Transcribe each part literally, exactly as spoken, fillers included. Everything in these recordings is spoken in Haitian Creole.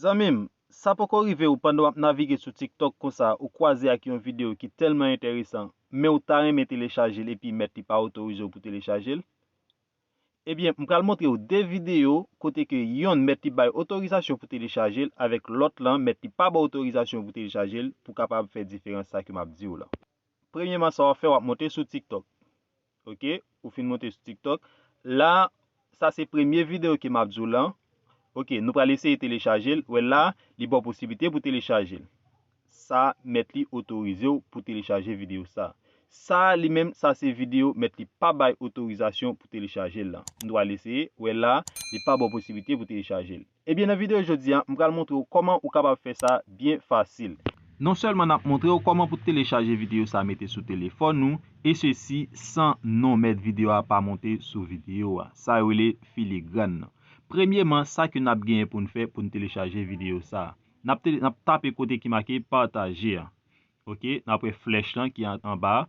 Zanmi m, sa poko rive w pandan w ap navige sou TikTok konsa ou kwaze ak yon videyo ki tèlman enteresan, men ou ta renmen telechaje l epi mèt li pa otorize w pou telechaje l? Ebyen, m pral montre w de videyo kote ke yonn mèt li bay otorizasyon pou telechaje l avèk lòt lan mèt li pa ba w otorizasyon pou telechaje l pou kapab fè diferans sa ke m ap di w lan. Premyèman, sa w ap fè, w ap monte sou TikTok. Oke, ou fin monte sou TikTok. La, sa se premye videyo ke m ap di w lan. Oke, nou pral eseye telechaje l. Wè la, li ba w posiblite pou telechaje l. Sa mèt li otorize w pou telechaje videyo sa. Sa li menm, sa se videyo mèt li pa bay otorizasyon pou telechaje l lan. Nou pral eseye. Wè la, li pa ba w posiblite pou telechaje l. Ebyen, nan videyo jodi a, m pral montre w kòman ou kapab fè sa byen fasil. Non sèlman n ap montre w kòman pou telechaje videyo sa mete sou telefòn ou, e sesi san non mèt videyo a pa monte sou videyo a. Sa yo rele filigran nan. Premyèman, sa ke n ap genyen pou n fè pou n telechaje videyo sa. N ap tele-, n ap tape kote ki make pataje a. Oke, n ap wè flèch lan ki an, anba.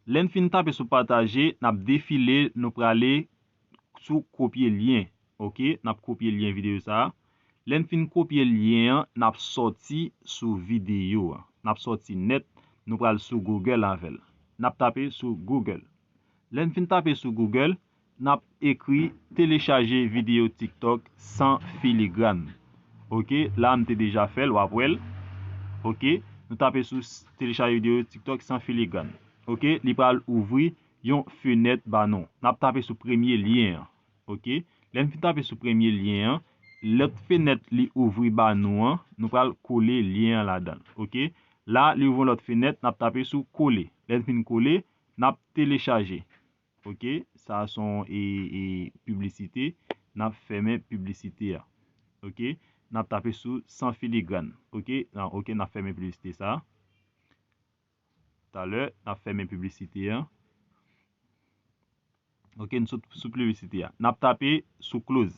Lè n fin tape sou pataje, n ap defile, nou prale sou kopye lyen. Oke, n ap kopye lyen videyo sa a. Lè n fin kopye lyen an, n ap sòti sou videyo a. N ap sòti nèt, nou pral sou Google avè l. N ap tape sou Google. Lè n fin tape sou Google, n ap ekri telechaje videyo TikTok san filigran. Oke, la m te deja fè l, w ap wè l. Oke, nou tape sou s-, telechaje videyo TikTok san filigran. Oke, li pral ouvri yon fenèt ba nou. N ap tape sou premye lyen an. Oke, lè n fin tape sou premye lyen an, lòt fenèt li ouvri ba nou an, nou pral kole lyen an ladan l. Oke, la li ouvri yon lòt fenèt, n ap tape sou kole. Lè n fin kole, n ap telechaje. Oke, sa a se yon, e, e, piblisite, n ap fèmen piblisite a. Oke, n ap tape sou san filigran. Oke, nan, oke, n ap fèmen piblisite sa a. Talè, n ap fèmen piblisite a. Oke, n sot sou piblisite a. N ap tape sou close.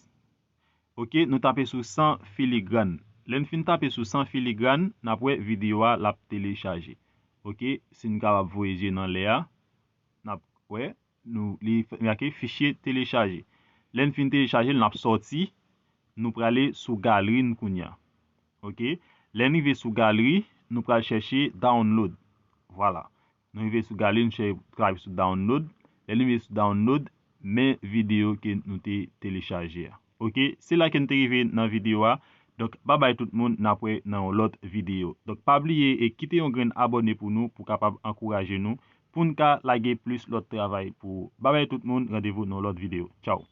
Oke, nou tape sou san filigran. Lè n fin tape sou san filigran, n ap wè videyo a l ap telechaje. Oke, si n kapab voye je n anlè a, n ap wè, nou, li f-, make fichye telechaje. Lè n fin telechaje l, n ap sòti, nou prale sou galri n kounye a. Oke, lè n rive sou galri, nou pral chèche download. Vwala. Nou rive sou galri, nou chèche, travay sou download. Lè n rive sou download, men videyo ke nou te telechaje a. Oke, se la ke n te rive nan videyo a. Donk, babay tout moun, n ap wè nan yon lòt videyo. Donk, pa bliye e kite yon grenn abòne pou nou, pou kapab ankouraje nou, pou n ka lage plis lòt travay pou ou. Babay tout moun, randevou nan yon lòt videyo. Tchaw.